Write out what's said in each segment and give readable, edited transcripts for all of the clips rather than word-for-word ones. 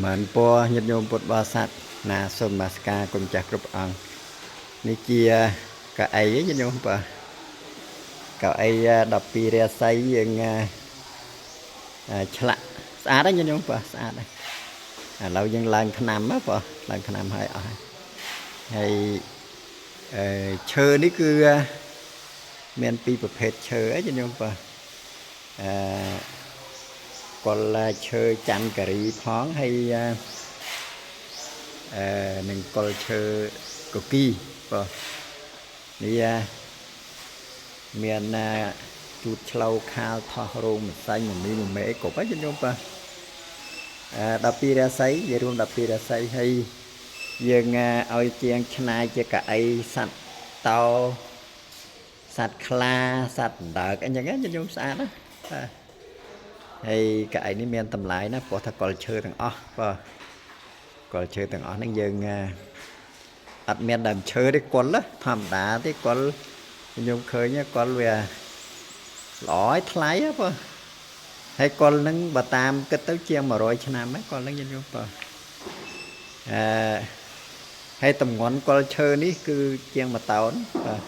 មិនពរញាតិញោមពុទ្ធបរិស័ទណាសូមនមស្ការគុណចាស់គ្រប់អង្គនេះជាកៅអីញាតិញោមបាទកៅអី12រាសីយើងឆ្លាក់ស្អាតហ្នឹងញាតិញោមបាទស្អាតហ្នឹងឥឡូវយើងឡើងឆ្នាំណាបាទឡើងឆ្នាំហើយអស់ហើយហើយអឺឈើនេះគឺមានពីរប្រភេទឈើអីញាតិញោមបាទអឺកុលឈើច័ន្ទការីផងហើយ អឺនឹងកុលឈើកគីបាទនេះមានជូតឆ្លូវខាលថោះរោងម្សាញ់មមីមមេអីគ្រប់ហើយញោមបាទអឺ12រាសីនិយាយរួម12រាសីហើយយើងឲ្យជាងឆ្នៃជាកៅអីសត្វតោសត្វខ្លាសត្វដណ្ដើកអីចឹងណាញោមស្អាតណាបាទហើយកៅអីនេះមានតម្លៃណាព្រោះថាកុលឈើទាំងអស់បាទកុលឈើទាំងអស់ហ្នឹងយើង អត់មានដើមឈើទេកុលណាធម្មតាទេកុលខ្ញុំឃើញកុលវាល្អហើយថ្លៃហ៎បើហើយកុលហ្នឹងបើតាមគិតទៅជាង100ឆ្នាំហើយកុលហ្នឹងខ្ញុំបើអឺហើយតម្ងន់កុលឈើនេះគឺជាង1តោនបាទ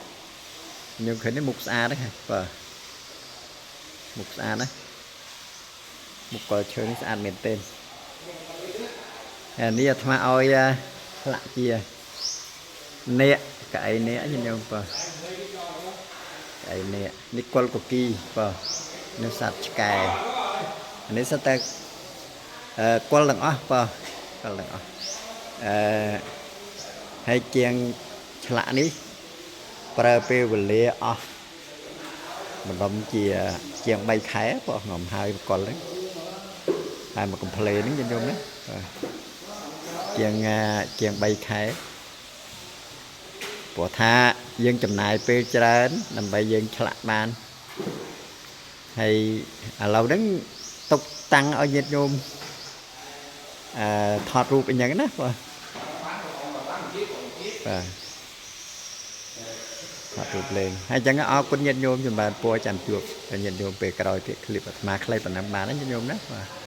ខ្ញុំឃើញនេះមុខស្អាតហ្នឹងបាទមុខស្អាតណាមុខកុលឈើនេះស្អាតមែនទែនហើយនេះអាត្មាឲ្យឆ្លាក់ជា នេះកៅអីនេះញោមបើកៅអីនេះនេះកុលកគីបើនេះសត្វឆ្កែនេះសត្វតែអឺកុលទាំងអស់បើកុលទាំងអស់អឺហើយជាងឆ្លាក់នេះប្រើពេលវេលាអស់ម្ដុំជាជាង3ខែបើងំហើយកុលហ្នឹងហើយមកកំ pl ហ្នឹងញោមណាបាទជាងជាង3ខែ ព្រោះថាយើងចំណាយពេលច្រើនដើម្បីយើងឆ្លាក់បានហើយឥឡូវហ្នឹងទុកតាំងឲ្យញាតិញោមអឺថតរូបអីចឹងណាបាទបាទថតរូបលេងហើយចឹងអរគុណញាតិញោមចម្រើនពរចាំជួបញាតិញោមពេលក្រោយទៀតឃ្លីបអាត្មាខ្លីប៉ុណ្ណឹងបានណាញាតិញោមណាបាទ។